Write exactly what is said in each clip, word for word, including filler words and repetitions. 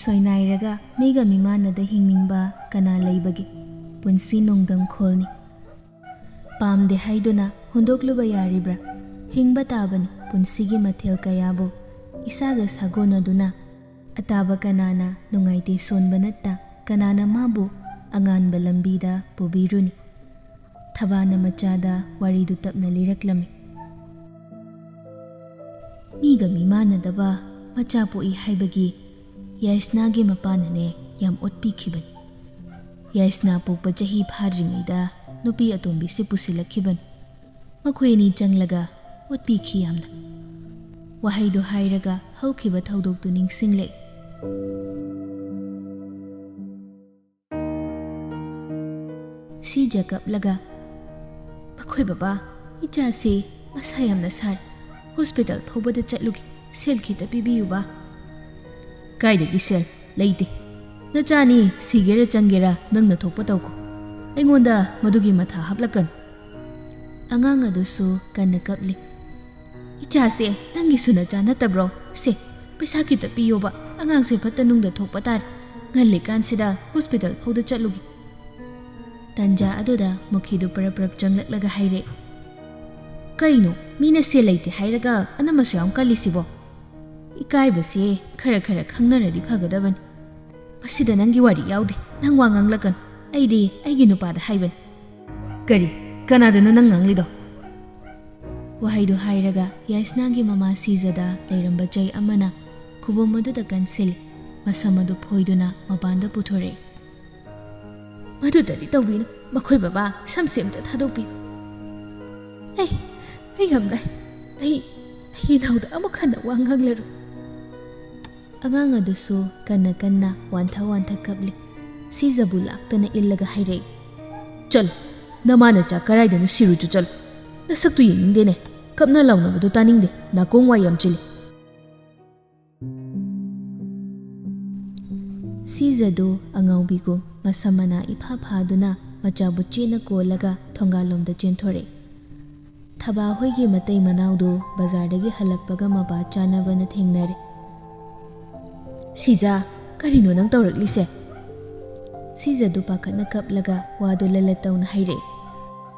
ꯁꯣꯏꯅꯥꯏꯔꯒ ꯃꯤꯒ ꯃꯤꯃꯥꯟꯅꯗ ꯍꯤꯡꯅꯤꯡꯕ ꯀꯅꯥ ꯂꯩꯕꯒꯦ? ꯄꯨꯟꯁꯤ ꯅꯣꯡꯗꯝꯈꯣꯜꯅꯤ꯫ ꯄꯥꯝꯗꯦ ꯍꯥꯏꯗꯨꯅ ꯍꯨꯟꯗꯣꯛꯂꯨꯕ ꯌꯥꯔꯤꯕ꯭ꯔꯥ? ꯍꯤꯡꯕ ꯇꯥꯕꯅꯤ ꯄꯨꯟꯁꯤꯒꯤ ꯃꯊꯦꯜ ꯀꯌꯥꯕꯨ ꯏꯁꯥꯒ ꯁꯥꯒꯣꯟꯅꯗꯨꯅ꯫ ꯑꯇꯥꯕ ꯀꯅꯥꯅ ꯅꯨꯡꯉꯥꯏꯇꯦ ꯁꯣꯟꯕ ꯅꯠꯇ ꯀꯅꯥꯅ ꯃꯥꯕꯨ ꯑꯉꯥꯟꯕ ꯂꯝꯕꯤꯗ ꯄꯨꯕꯤꯔꯨꯅꯤ? ꯊꯕꯥꯅ ꯃꯆꯥꯗ ꯋꯥꯔꯤꯗꯨ ꯇꯞꯅ ꯂꯤꯔꯛꯂꯝꯃꯤ꯫ ꯃꯤꯒ ꯃꯤꯃꯥꯟꯅꯗꯕ ꯃꯆꯥ ꯄꯣꯛꯏ ꯍꯥꯏꯕꯒꯤ ꯌꯥꯏꯁꯅꯥꯒꯤ ꯃꯄꯥꯅꯅꯦ ꯌꯥꯝ ꯑꯣꯠꯄꯤꯈꯤꯕꯅꯤ꯫ ꯌꯥꯏꯁꯅꯥ ꯄꯣꯛꯄ ꯆꯍꯤ ꯐꯥꯗ꯭ꯔꯤꯉꯩꯗ ꯅꯨꯄꯤ ꯑꯇꯣꯝꯕꯤꯁꯤ ꯄꯨꯁꯤꯜꯂꯛꯈꯤꯕꯅꯤ꯫ ꯃꯈꯣꯏ ꯑꯅꯤ ꯆꯪꯂꯒ ꯑꯣꯠꯄꯤꯈꯤ ꯌꯥꯝꯅ꯫ ꯋꯥꯍꯩꯗꯨ ꯍꯥꯏꯔꯒ ꯍꯧꯈꯤꯕ ꯊꯧꯗꯣꯛꯇꯨ ꯅꯤꯡꯁꯤꯡꯂꯛꯏ꯫ ꯁꯤꯖ ꯀꯞꯂꯒ, "ꯃꯈꯣꯏ ꯕꯕꯥ, ꯏꯆꯥꯁꯤ ꯃꯁꯥ ꯌꯥꯝꯅ ꯁꯥꯔꯦ꯫ ꯍꯣꯁꯄꯤꯇꯥꯜ ꯐꯥꯎꯕꯗ ꯆꯠꯂꯨꯒꯦ꯫ ꯁꯦꯜ ꯈꯤꯇ ꯄꯤꯕꯤꯌꯨꯕ꯫" "ꯀꯥꯏꯗꯒꯤ ꯁꯦꯜ? ꯂꯩꯇꯦ꯫ ꯅꯆꯥꯅꯤ ꯁꯤꯒꯦꯔꯥ ꯆꯪꯒꯦꯔꯥ ꯅꯪꯅ ꯊꯣꯛꯄ ꯇꯧꯈꯣ꯫ ꯑꯩꯉꯣꯟꯗ ꯃꯗꯨꯒꯤ ꯃꯊꯥ ꯍꯥꯞꯂꯛꯀꯅꯨ꯫" ꯑꯉꯥꯡ ꯑꯗꯨꯁꯨ ꯀꯟꯅ ꯀꯞꯂꯤ꯫ "ꯏꯆꯥꯁꯦ ꯅꯪꯒꯤꯁꯨ ꯅꯆꯥ ꯅꯠꯇꯕ꯭ꯔꯣ? ꯁꯦ, ꯄꯩꯁꯥ ꯈꯤꯇ ꯄꯤꯌꯣꯕ, ꯑꯉꯥꯡꯁꯦ ꯐꯠꯇ ꯅꯨꯡꯗ ꯊꯣꯛꯄ ꯇꯥꯔꯦ꯫ ꯉꯜꯂꯤꯀꯥꯟꯁꯤꯗ ꯍꯣꯁꯄꯤꯇꯥꯜ ꯐꯥꯎꯗ ꯆꯠꯂꯨꯒꯦ꯫" ꯇꯟꯖꯥ ꯑꯗꯨꯗ ꯃꯨꯈꯤꯗꯨ ꯄꯔꯞ ꯄꯔꯞ ꯆꯪꯂꯛꯂꯒ ꯍꯥꯏꯔꯛꯑꯦ, "ꯀꯩꯅꯣ, ꯃꯤꯅ ꯁꯦꯜ ꯂꯩꯇꯦ ꯍꯥꯏꯔꯒ ꯑꯅꯝꯕꯁꯨ ꯌꯥꯝ ꯀꯜꯂꯤꯁꯤꯕꯣ? ꯏꯀꯥꯏꯕꯁꯦ ꯈꯔ ꯈꯔ ꯈꯪꯅꯔꯗꯤ ꯐꯒꯗꯕꯅꯤ꯫ ꯃꯁꯤꯗ ꯅꯪꯒꯤ ꯋꯥꯔꯤ ꯌꯥꯎꯗꯦ꯫ ꯅꯪ ꯋꯥ ꯉꯥꯡꯂꯛꯀꯅꯨ꯫ ꯑꯩꯗꯤ ꯑꯩꯒꯤ ꯅꯨꯄꯥꯗ ꯍꯥꯏꯕꯅꯤ꯫" "ꯀꯔꯤ? ꯀꯅꯥꯗꯅꯣ ꯅꯪ ꯉꯥꯡꯂꯤꯗꯣ?" ꯋꯥꯍꯩꯗꯨ ꯍꯥꯏꯔꯒ ꯌꯥꯏꯁꯅꯥꯒꯤ ꯃꯃꯥ ꯁꯤꯖꯗ ꯂꯩꯔꯝꯕ ꯆꯩ ꯑꯃꯅ ꯈꯨꯕꯣꯝ ꯑꯗꯨꯗ ꯀꯟꯁꯤꯜꯂꯤ꯫ ꯃꯁꯝ ꯑꯗꯨ ꯐꯣꯏꯗꯨꯅ ꯃꯄꯥꯟꯗ ꯄꯨꯊꯣꯔꯛꯏ꯫ "ꯃꯗꯨꯗꯗꯤ ꯇꯧꯕꯤꯅꯨ, ꯃꯈꯣꯏ ꯕꯕꯥ, ꯁꯝꯁꯦ ꯑꯝꯇ ꯊꯥꯗꯣꯛꯄꯤꯌꯨ꯫" "ꯑꯩ, ꯑꯩ ꯌꯥꯝ ꯅꯥꯏ꯫ ꯑꯩ, ꯑꯩ ꯏꯅꯥꯎꯗ ꯑꯃꯨꯛ ꯍꯟꯅ ꯋꯥ ꯉꯥꯡꯂꯔꯣꯏ꯫" ꯑꯉꯥꯡ ꯑꯗꯨꯁꯨ ꯀꯟꯅ ꯀꯟꯅ ꯋꯥꯟꯊ ꯋꯥꯟꯊ ꯀꯞꯂꯤ꯫ ꯁꯤꯖꯕꯨ ꯂꯥꯛꯇꯅ ꯏꯜꯂꯒ ꯍꯥꯏꯔꯛꯏ, "ꯆꯠꯂꯣ, ꯅꯃꯥ ꯅꯆꯥ ꯀꯔꯥꯏꯗꯅꯣ ꯁꯤꯔꯨꯆꯣ ꯆꯠꯂꯣ꯫ ꯅꯁꯛꯇꯨ ꯌꯦꯡꯅꯤꯡꯗꯦꯅꯦ, ꯀꯞꯅ ꯂꯥꯎꯅꯕꯗꯨ ꯇꯥꯅꯤꯡꯗꯦ, ꯅꯥꯀꯣꯡ ꯋꯥꯏ ꯌꯥꯝ ꯆꯤꯜꯂꯤ꯫" ꯁꯤꯖꯗꯨ ꯑꯉꯥꯎꯕꯤꯒꯨꯝ ꯃꯁꯝ ꯃꯅꯥ ꯏꯐꯥ ꯐꯥꯗꯨꯅ ꯃꯆꯥꯕꯨ ꯆꯦꯠꯅ ꯀꯣꯜꯂꯒ ꯊꯣꯡꯒꯥꯜꯂꯣꯝꯗ ꯆꯦꯟꯊꯣꯔꯛꯏ꯫ ꯊꯕꯥ ꯍꯣꯏꯒꯤ ꯃꯇꯩ ꯃꯅꯥꯎꯗꯨ ꯕꯖꯥꯔꯗꯒꯤ ꯍꯜꯂꯛꯄꯒ ꯃꯄꯥ ꯆꯥꯅꯕꯅ ꯊꯦꯡꯅꯔꯦ꯫ "ꯁꯤꯖ, "ꯀꯔꯤꯅꯣ ꯅꯪ ꯇꯧꯔꯛꯂꯤꯁꯦ?" ꯁꯤꯖꯗꯨ ꯄꯥꯈꯠꯅ ꯀꯞꯂꯒ ꯋꯥꯗꯨ ꯂꯂꯠ ꯇꯧꯅ ꯍꯥꯏꯔꯛꯏ꯫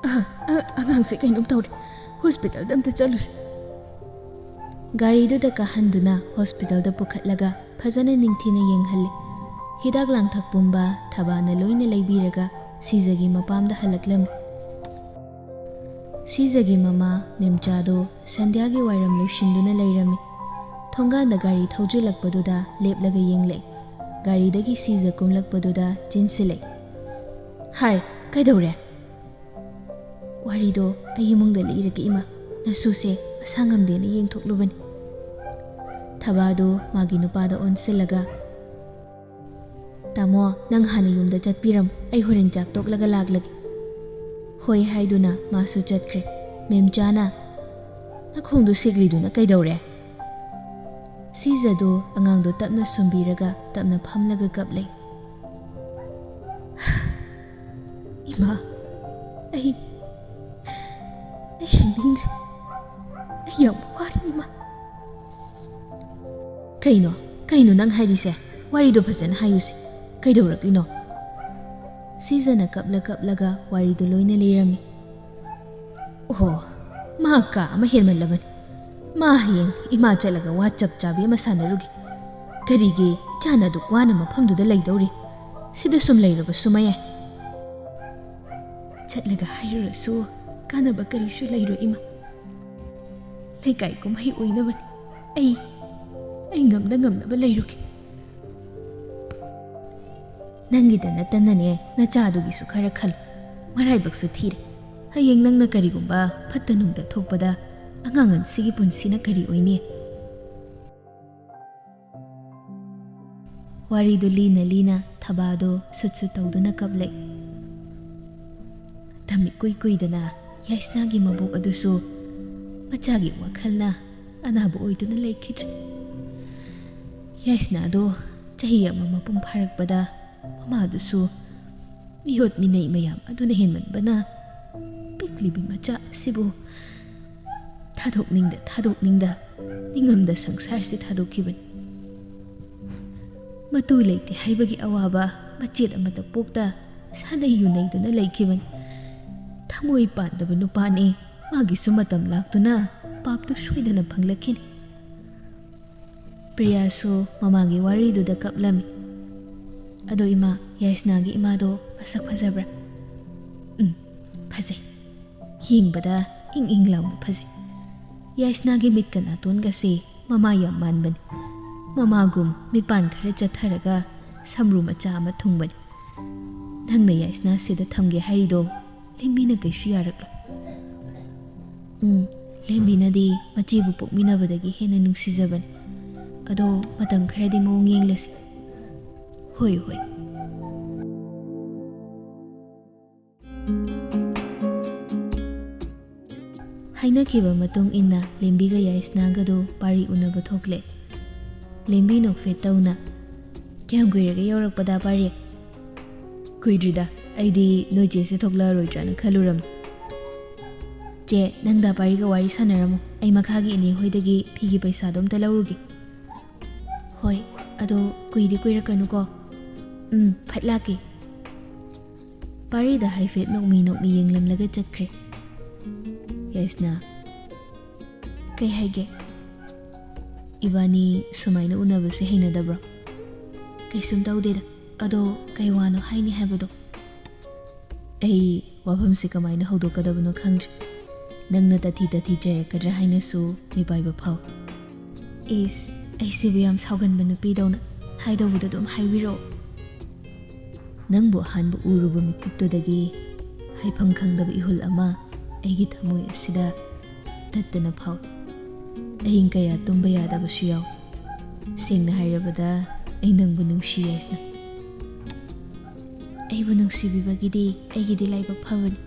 "ꯑ, ꯑ, ꯑꯉꯥꯡꯁꯦ ꯀꯩꯅꯣꯝ ꯇꯧꯔꯦ꯫ ꯍꯣꯁꯄꯤꯇꯥꯜꯗ ꯑꯝꯇ ꯆꯠꯂꯨꯁꯦ꯫" ꯒꯥꯔꯤꯗꯨꯗ ꯀꯥꯍꯟꯗꯨꯅ ꯍꯣꯁꯄꯤꯇꯥꯜꯗ ꯄꯨꯈꯠꯂꯒ ꯐꯖꯅ ꯅꯤꯡꯊꯤꯅ ꯌꯦꯡꯍꯜꯂꯤ꯫ ꯍꯤꯗꯥꯛ ꯂꯥꯡꯊꯛ ꯄꯨꯝꯕ ꯊꯕꯥꯅ ꯂꯣꯏꯅ ꯂꯩꯕꯤꯔꯒ ꯁꯤꯖꯒꯤ ꯃꯄꯥꯝꯗ ꯍꯜꯂꯛꯂꯝꯃꯤ꯫ ꯁꯤꯖꯒꯤ ꯃꯃꯥ ꯃꯦꯝꯆꯥꯗꯣ ꯁꯟꯙ꯭ꯌꯥꯒꯤ ꯋꯥꯏꯔꯝ ꯂꯣꯏꯁꯤꯟꯗꯨꯅ ꯂꯩꯔꯝꯃꯤ꯫ ꯊꯣꯡꯒꯥꯟꯗ ꯒꯥꯔꯤ ꯊꯧꯖꯤꯜꯂꯛꯄꯗꯨꯗ ꯂꯦꯞꯂꯒ ꯌꯦꯡꯂꯛꯏ꯫ ꯒꯥꯔꯤꯗꯒꯤ ꯁꯤꯖ ꯀꯨꯝꯂꯛꯄꯗꯨꯗ ꯆꯤꯟꯁꯤꯜꯂꯛꯏ꯫ "ꯍꯥꯏ, ꯀꯩꯗꯧꯔꯦ?" "ꯋꯥꯔꯤꯗꯣ ꯑꯩ ꯏꯃꯨꯡꯗ ꯂꯤꯔꯒꯦ ꯏꯃꯥ, ꯅꯁꯨꯁꯦ ꯃꯁꯥ ꯉꯝꯗꯦꯅ ꯌꯦꯡꯊꯣꯛꯂꯨꯕꯅꯤ꯫" ꯊꯕꯥꯗꯨ ꯃꯥꯒꯤ ꯅꯨꯄꯥꯗ ꯑꯣꯟꯁꯤꯜꯂꯒ, "ꯇꯥꯃꯣ, ꯅꯪ ꯍꯥꯟꯅ ꯌꯨꯝꯗ ꯆꯠꯄꯤꯔꯝꯃꯨ, ꯑꯩ ꯍꯣꯔꯦꯟ ꯆꯥꯛ ꯇꯣꯛꯂꯒ ꯂꯥꯛꯂꯒꯦ꯫" ꯍꯣꯏ ꯍꯥꯏꯗꯨꯅ ꯃꯥꯁꯨ ꯆꯠꯈ꯭ꯔꯦ꯫ ꯃꯦꯝꯆꯥꯅ, "ꯅꯈꯣꯡꯗꯣ ꯁꯤꯛꯂꯤꯗꯨꯅ ꯀꯩꯗꯧꯔꯦ?" ꯁꯤꯖꯗꯨ ꯑꯉꯥꯡꯗꯣ ꯇꯞꯅ ꯁꯨꯝꯕꯤꯔꯒ ꯇꯞꯅ ꯐꯝꯂꯒ ꯀꯞꯂꯦ꯫ "ꯏꯃꯥ, ꯑꯩ, ꯑꯩ ꯍꯤꯡꯅꯤꯡꯗ꯭ꯔꯦ꯫ ꯑꯩ ꯌꯥꯝ ꯋꯥꯔꯦ, ꯏꯃꯥ꯫" "ꯀꯩꯅꯣ, ꯀꯩꯅꯣ ꯅꯪ ꯍꯥꯏꯔꯤꯁꯦ? ꯋꯥꯔꯤꯗꯣ ꯐꯖꯅ ꯍꯥꯏꯌꯨꯁꯦ꯫ ꯀꯩꯗꯧꯔꯛꯂꯤꯅꯣ?" ꯁꯤꯖꯅ ꯀꯞꯂ ꯀꯞꯂꯒ ꯋꯥꯔꯤꯗꯨ ꯂꯣꯏꯅ ꯂꯤꯔꯝꯃꯤ꯫ "ꯑꯣꯍꯣ, ꯃꯥ ꯀꯥ ꯑꯃ ꯍꯦꯟꯃꯜꯂꯕꯅꯤ꯫ ꯃꯥ ꯍꯌꯦꯡ ꯏꯃꯥ ꯆꯠꯂꯒ ꯋꯥ ꯆꯞ ꯆꯥꯕꯤ ꯑꯃ ꯁꯥꯟꯅꯔꯨꯒꯦ꯫ ꯀꯔꯤꯒꯤ ꯏꯆꯥꯅ ꯑꯗꯨꯛ ꯋꯥꯅ ꯃꯐꯝꯗꯨꯗ ꯂꯩꯗꯧꯔꯤ? ꯁꯤꯗ ꯁꯨꯝ ꯂꯩꯔꯕꯁꯨ ꯃꯌꯥꯏ꯫" "ꯆꯠꯂꯒ ꯍꯥꯏꯔꯨꯔꯁꯨ ꯀꯥꯟꯅꯕ ꯀꯔꯤꯁꯨ ꯂꯩꯔꯣꯏ ꯏꯃꯥ꯫ ꯂꯩꯀꯥꯏ ꯀꯨꯝꯍꯩ ꯑꯣꯏꯅꯕꯅꯤ꯫ ꯑꯩ, ꯑꯩ ꯉꯝꯅ ꯉꯝꯅꯕ ꯂꯩꯔꯨꯒꯦ꯫" "ꯅꯪꯒꯤꯗ ꯅꯠꯇꯅꯅꯦ, ꯅꯆꯥꯗꯨꯒꯤꯁꯨ ꯈꯔ ꯈꯜꯂꯨ꯫ ꯃꯔꯥꯏꯕꯛꯁꯨ ꯊꯤꯔꯦ꯫ ꯍꯌꯦꯡ ꯅꯪꯅ ꯀꯔꯤꯒꯨꯝꯕ ꯐꯠꯇ ꯅꯨꯡꯗ ꯊꯣꯛꯄꯗ ꯑꯉꯥꯡ ꯑꯁꯤꯒꯤ ꯄꯨꯟꯁꯤꯅ ꯀꯔꯤ ꯑꯣꯏꯅꯤ?" ꯋꯥꯔꯤꯗꯨ ꯂꯤꯅ ꯂꯤꯅ ꯊꯕꯥꯗꯨ ꯁꯨꯠ ꯁꯨꯠ ꯇꯧꯗꯨꯅ ꯀꯞꯂꯛꯏ꯫ ꯃꯇꯝ ꯏꯀꯨꯏ ꯀꯨꯏꯗꯅ ꯌꯥꯏꯁꯅꯥꯒꯤ ꯃꯕꯣꯛ ꯑꯗꯨꯁꯨ ꯃꯆꯥꯒꯤ ꯋꯥꯈꯜꯅ ꯑꯅꯥꯕ ꯑꯣꯏꯗꯨꯅ ꯂꯩꯈꯤꯗ꯭ꯔꯦ꯫ ꯌꯥꯏꯁꯅꯥꯗꯣ ꯆꯍꯤ ꯑꯃ ꯃꯄꯨꯡ ꯐꯥꯔꯛꯄꯗ ꯃꯃꯥꯗꯨꯁꯨ ꯃꯤꯑꯣꯠ ꯃꯤꯅꯩ ꯃꯌꯥꯝ ꯑꯗꯨꯅ ꯍꯦꯟꯃꯟꯕꯅ ꯄꯤꯛꯂꯤꯕꯤ ꯃꯆꯥ ꯑꯁꯤꯕꯨ ꯊꯥꯗꯣꯛꯅꯤꯡꯗ ꯊꯥꯗꯣꯛꯅꯤꯡꯗ ꯅꯤꯡꯉꯝꯗ ꯁꯪꯁꯥꯔꯁꯤ ꯊꯥꯗꯣꯛꯈꯤꯕꯅꯤ꯫ ꯃꯇꯨ ꯂꯩꯇꯦ ꯍꯥꯏꯕꯒꯤ ꯑꯋꯥꯕ ꯃꯆꯦꯠ ꯑꯃꯠꯇ ꯄꯣꯛꯇ ꯁꯥꯟꯅꯩ ꯌꯨꯅꯩꯗꯨꯅ ꯂꯩꯈꯤꯕꯅꯤ꯫ ꯊꯃꯣꯏ ꯄꯥꯟꯗꯕ ꯅꯨꯄꯥꯅꯤ꯫ ꯃꯥꯒꯤꯁꯨ ꯃꯇꯝ ꯂꯥꯛꯇꯨꯅ ꯄꯥꯞꯇꯨ ꯁꯣꯏꯗꯅ ꯐꯪꯂꯛꯈꯤꯅꯤ꯫ ꯄ꯭ꯔꯤꯌꯥꯁꯨ ꯃꯃꯥꯒꯤ ꯋꯥꯔꯤꯗꯨꯗ ꯀꯞꯂꯝꯃꯤ꯫ "ꯑꯗꯣ ꯏꯃꯥ, ꯌꯥꯏꯁꯅꯥꯒꯤ ꯏꯃꯥꯗꯣ ꯃꯁꯛ ꯐꯖꯕ꯭ꯔꯥ?" "ꯎꯝ, ꯐꯖꯩ꯫ ꯌꯦꯡꯕꯗ ꯏꯪ ꯏꯪ ꯂꯥꯎꯅ ꯐꯖꯩ꯫ ꯌꯥꯏꯁꯅꯥꯒꯤ ꯃꯤꯠꯀ ꯅꯥꯇꯣꯟꯒꯁꯦ ꯃꯃꯥ ꯌꯥꯝ ꯃꯥꯟꯕꯅꯤ꯫ ꯃꯃꯥꯒꯨꯝ ꯃꯤꯠꯄꯥꯟ ꯈꯔ ꯆꯠꯊꯔꯒ ꯁꯝꯕ꯭ꯔꯨ ꯃꯆꯥ ꯑꯃ ꯊꯨꯡꯕꯅꯤ꯫ ꯅꯪꯅ ꯌꯥꯏꯁꯅꯥ ꯁꯤꯗ ꯊꯝꯒꯦ ꯍꯥꯏꯔꯤꯗꯣ ꯂꯦꯝꯕꯤꯅ ꯀꯩꯁꯨ ꯌꯥꯔꯛꯂꯣꯏ꯫" "ꯎꯝ, ꯂꯦꯝꯕꯤꯅꯗꯤ ꯃꯆꯦꯕꯨ ꯄꯣꯛꯃꯤꯟꯅꯕꯗꯒꯤ ꯍꯦꯟꯅ ꯅꯨꯡꯁꯤꯖꯕꯅꯤ꯫ ꯑꯗꯣ ꯃꯇꯝ ꯈꯔꯗꯤ ꯃꯑꯣꯡ ꯌꯦꯡꯂꯁꯤ꯫" "ꯍꯣꯏ, ꯍꯣꯏ꯫" ꯍꯥꯏꯅꯈꯤꯕ ꯃꯇꯨꯡ ꯏꯟꯅ ꯂꯦꯝꯕꯤꯒ ꯌꯥꯏꯁꯅꯥꯒꯗꯨ ꯄꯥꯔꯤ ꯎꯅꯕ ꯊꯣꯛꯂꯦ꯫ ꯂꯦꯝꯕꯤ ꯅꯣꯛꯐꯦꯠ ꯇꯧꯅ, "ꯀꯌꯥꯝ ꯀꯨꯏꯔꯒꯦ ꯌꯧꯔꯛꯄꯗ, ꯄꯥꯔꯤ?" "ꯀꯨꯏꯗ꯭ꯔꯤꯗ, ꯑꯩꯗꯤ ꯅꯣꯏ ꯆꯦꯁꯦ ꯊꯣꯛꯂꯛꯑꯔꯣꯏꯗ꯭ꯔꯥꯅ ꯈꯜꯂꯨꯔꯝꯅꯤ꯫" "ꯆꯦ, ꯅꯪ ꯗꯥ ꯄꯥꯔꯤꯒ ꯋꯥꯔꯤ ꯁꯥꯟꯅꯔꯝꯃꯣ, ꯑꯩ ꯃꯈꯥꯒꯤ ꯏꯅꯦ ꯍꯣꯏꯗꯒꯤ ꯐꯤꯒꯤ ꯄꯩꯁꯥꯗꯣ ꯑꯝꯇ ꯂꯧꯔꯨꯒꯦ꯫" "ꯍꯣꯏ, ꯑꯗꯣ ꯀꯨꯏꯗꯤ ꯀꯨꯏꯔꯛꯀꯅꯨꯀꯣ꯫" "ꯎꯝ, ꯐꯠ ꯂꯥꯛꯀꯦ꯫" ꯄꯥꯔꯤꯗ ꯍꯥꯏꯐꯦꯠ ꯅꯣꯛꯃꯤ ꯅꯣꯛꯃꯤ ꯌꯦꯡꯂꯝꯂꯒ ꯆꯠꯈ꯭ꯔꯦ꯫ ꯌꯥꯏꯁꯅꯥ, "ꯀꯩ ꯍꯥꯏꯒꯦ?" "ꯏꯕꯥꯅꯤ ꯁꯨꯃꯥꯏꯅ ꯎꯅꯕꯁꯦ ꯍꯩꯅꯗꯕ꯭ꯔꯣ?" "ꯀꯩꯁꯨꯝ ꯇꯧꯗꯦꯗ꯫ ꯑꯗꯣ ꯀꯩ ꯋꯥꯅꯣ ꯍꯥꯏꯅꯤ ꯍꯥꯏꯕꯗꯣ?" "ꯑꯩ ꯋꯥꯐꯝꯁꯦ ꯀꯃꯥꯏꯅ ꯍꯧꯗꯣꯛꯀꯗꯕꯅꯣ ꯈꯪꯗ꯭ꯔꯦ꯫ ꯅꯪꯅ ꯇꯊꯤ ꯇꯊꯤ ꯆꯩꯔꯛꯀꯗ꯭ꯔꯥ ꯍꯥꯏꯅꯁꯨ ꯃꯤꯄꯥꯏꯕ ꯐꯥꯎꯏ꯫" "ꯏꯁ, ꯑꯩꯁꯤꯕꯨ ꯌꯥꯝ ꯁꯥꯎꯒꯟꯕ ꯅꯨꯄꯤꯗꯧꯅ꯫ ꯍꯥꯏꯗꯧꯕꯗꯣ ꯑꯗꯨꯝ ꯍꯥꯏꯕꯤꯔꯛꯑꯣ꯫" "ꯅꯪꯕꯨ ꯑꯍꯥꯟꯕ ꯎꯔꯨꯕ ꯃꯤꯀꯨꯞꯇꯨꯗꯒꯤ ꯍꯥꯏꯐꯝ ꯈꯪꯗꯕ ꯏꯍꯨꯜ ꯑꯃ ꯑꯩꯒꯤ ꯊꯃꯣꯏ ꯑꯁꯤꯗ ꯇꯠꯇꯅ ꯐꯥꯎꯏ꯫ ꯑꯍꯤꯡ ꯀꯌꯥ ꯇꯨꯝꯕ ꯌꯥꯗꯕꯁꯨ ꯌꯥꯎꯏ꯫ ꯁꯦꯡꯅ ꯍꯥꯏꯔꯕꯗ, ꯑꯩ ꯅꯪꯕꯨ ꯅꯨꯡꯁꯤ, ꯌꯥꯏꯁꯅꯥ꯫ ꯑꯩꯕꯨ ꯅꯨꯡꯁꯤꯕꯤꯕꯒꯤꯗꯤ ꯑꯩꯒꯤꯗꯤ ꯂꯥꯏꯕꯛ ꯐꯕꯅꯤ꯫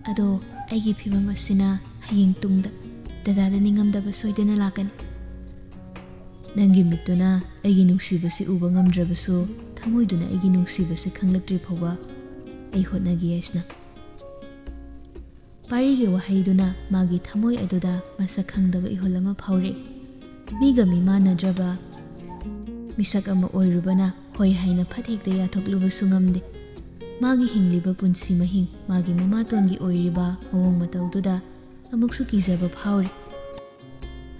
ꯑꯗꯣ ꯑꯩꯒꯤ ꯐꯤꯕꯝ ꯑꯁꯤꯅ ꯍꯌꯦꯡ ꯇꯨꯡꯗ ꯗꯗꯥꯗ ꯅꯤꯡꯉꯝꯗꯕ ꯁꯣꯏꯗꯅ ꯂꯥꯛꯀꯅꯤ꯫ ꯅꯪꯒꯤ ꯃꯤꯠꯇꯨꯅ ꯑꯩꯒꯤ ꯅꯨꯡꯁꯤꯕꯁꯤ ꯎꯕ ꯉꯝꯗ꯭ꯔꯕꯁꯨ, ꯊꯃꯣꯏꯗꯨꯅ ꯑꯩꯒꯤ ꯅꯨꯡꯁꯤꯕꯁꯤ ꯈꯪꯂꯛꯇ꯭ꯔꯤ ꯐꯥꯎꯕ ꯑꯩ ꯍꯣꯠꯅꯒꯦ, ꯌꯥꯏꯁꯅꯥ꯫" ꯄꯥꯔꯤꯒꯤ ꯋꯥꯍꯩꯗꯨꯅ ꯃꯥꯒꯤ ꯊꯃꯣꯏ ꯑꯗꯨꯗ ꯃꯁꯛ ꯈꯪꯗꯕ ꯏꯍꯨꯜ ꯑꯃ ꯐꯥꯎꯔꯛꯏ꯫ ꯃꯤꯒ ꯃꯤꯃꯥꯟꯅꯗ꯭ꯔꯕ, ꯃꯤꯁꯛ ꯑꯃ ꯑꯣꯏꯔꯨꯕꯅ ꯍꯣꯏ ꯍꯥꯏꯅ ꯐꯠ ꯍꯦꯛꯇ ꯌꯥꯊꯣꯛꯂꯨꯕꯁꯨ ꯉꯝꯗꯦ꯫ ꯃꯥꯒꯤ ꯍꯤꯡꯂꯤꯕ ꯄꯨꯟꯁꯤ ꯃꯍꯤꯡ, ꯃꯥꯒꯤ ꯃꯃꯥꯇꯣꯟꯒꯤ ꯑꯣꯏꯔꯤꯕ ꯃꯑꯣꯡ ꯃꯇꯧꯗꯨꯗ ꯑꯃꯨꯛꯁꯨ ꯀꯤꯖꯕ ꯐꯥꯎꯔꯤ꯫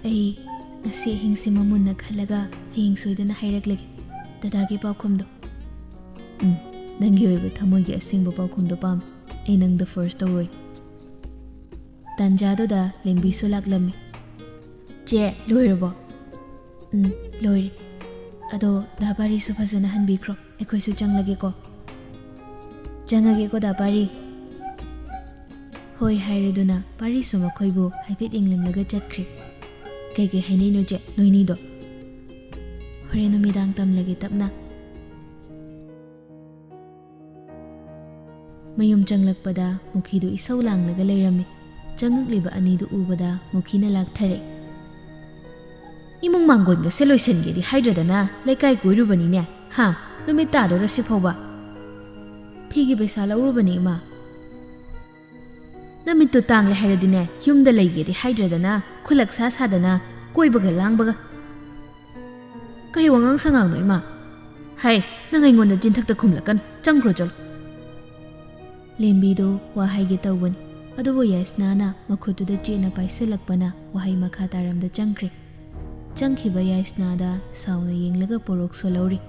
ꯑꯩ ꯉꯁꯤ ꯑꯍꯤꯡꯁꯤꯃ ꯃꯨꯟꯅ ꯈꯜꯂꯒ ꯍꯌꯦꯡ ꯁꯣꯏꯗꯅ ꯍꯥꯏꯔꯛꯂꯒꯦ ꯗꯗꯥꯒꯤ ꯄꯥꯎꯈꯨꯝꯗꯣ꯫ ꯎꯝ, ꯅꯪꯒꯤ ꯑꯣꯏꯕ ꯊꯃꯣꯏꯒꯤ ꯑꯁꯦꯡꯕ ꯄꯥꯎꯈꯨꯝꯗꯣ ꯄꯥꯝꯃꯤ꯫ ꯑꯩ ꯅꯪꯗ ꯐꯣꯔꯁ ꯇꯧꯔꯣꯏ꯫ ꯇꯥꯟꯖꯥꯗꯨꯗ ꯂꯦꯝꯕꯤꯁꯨ ꯂꯥꯛꯂꯝꯃꯤ꯫ "ꯆꯦ, ꯂꯣꯏꯔꯕꯣ?" "ꯎꯝ, ꯂꯣꯏꯔꯦ꯫ ꯑꯗꯣ ꯗꯥ ꯄꯥꯔꯤꯁꯨ ꯐꯖꯅ ꯍꯟꯕꯤꯈ꯭ꯔꯣ, ꯑꯩꯈꯣꯏꯁꯨ ꯆꯪꯂꯒꯦꯀꯣ꯫" "ꯆꯪꯉꯒꯦꯀꯣ, ꯗꯥ ꯄꯥꯔꯤ꯫" ꯍꯣꯏ ꯍꯥꯏꯔꯗꯨꯅ ꯄꯥꯔꯤꯁꯨ ꯃꯈꯣꯏꯕꯨ ꯍꯥꯏꯐꯦꯠ ꯌꯦꯡꯂꯝꯂꯒ ꯆꯠꯈ꯭ꯔꯦ꯫ "ꯀꯩꯀꯩ ꯍꯥꯏꯅꯩꯅꯣ, ꯆꯦ, ꯅꯣꯏꯅꯤꯗꯣ?" "ꯍꯣꯔꯦꯟ ꯅꯨꯃꯤꯗꯥꯡ ꯇꯝꯂꯒꯦ ꯇꯞꯅ꯫" ꯃꯌꯨꯝ ꯆꯪꯂꯛꯄꯗ ꯃꯨꯈꯤꯗꯨ ꯏꯁꯧ ꯂꯥꯡꯂꯒ ꯂꯩꯔꯝꯃꯤ꯫ ꯆꯪꯉꯛꯂꯤꯕ ꯑꯅꯤꯗꯨ ꯎꯕꯗ ꯃꯨꯈꯤꯅ ꯂꯥꯛꯊꯔꯛꯏ꯫ "ꯏꯃꯨꯡ ꯃꯥꯡꯒꯣꯟꯒꯁꯦ ꯂꯣꯏꯁꯤꯟꯒꯦꯗꯤ ꯍꯥꯏꯗ꯭ꯔꯗꯅ ꯂꯩꯀꯥꯏ ꯀꯣꯏꯔꯨꯕꯅꯤꯅꯦ, ꯍꯥ? ꯅꯨꯃꯤꯠ ꯇꯥꯗꯣꯔ ꯁꯤꯐꯥꯎꯕ?" "ꯐꯤꯒꯤ ꯄꯩꯁꯥ ꯂꯧꯔꯨꯕꯅꯤ, ꯏꯃꯥ꯫" "ꯅꯃꯤꯠꯇꯨ ꯇꯥꯡꯂꯦ ꯍꯥꯏꯔꯗꯤꯅꯦ, ꯌꯨꯝꯗ ꯂꯩꯒꯦꯗꯤ ꯍꯥꯏꯗ꯭ꯔꯗꯅ ꯈꯨꯂꯛ ꯁꯥ ꯁꯥꯗꯅ ꯀꯣꯏꯕꯒ ꯂꯥꯡꯕꯒ꯫" "ꯀꯩ ꯋꯥꯉꯥꯡ ꯁꯉꯥꯡꯅꯣ, ꯏꯃꯥ?" "ꯍꯩ, ꯅꯪ ꯑꯩꯉꯣꯟꯗ ꯆꯤꯟꯊꯛꯇ ꯈꯨꯝꯂꯛꯀꯅꯨ꯫ ꯆꯪꯈ꯭ꯔꯣ, ꯆꯠꯂꯣ꯫" ꯂꯦꯝꯕꯤꯗꯨ ꯋꯥ ꯍꯥꯏꯒꯦ ꯇꯧꯕꯅꯤ, ꯑꯗꯨꯕꯨ ꯌꯥꯏꯁꯅꯥꯅ ꯃꯈꯨꯠꯇꯨꯗ ꯆꯦꯠꯅ ꯄꯥꯏꯁꯤꯜꯂꯛꯄꯅ ꯋꯥꯍꯩ ꯃꯈꯥ ꯇꯥꯔꯝꯗ ꯆꯪꯈ꯭ꯔꯦ꯫ ꯆꯪꯈꯤꯕ ꯌꯥꯏꯁꯅꯥꯗ ꯁꯥꯎꯅ ꯌꯦꯡꯂꯒ ꯄꯣꯔꯣꯛ ꯁꯣꯜꯍꯧꯔꯤ꯫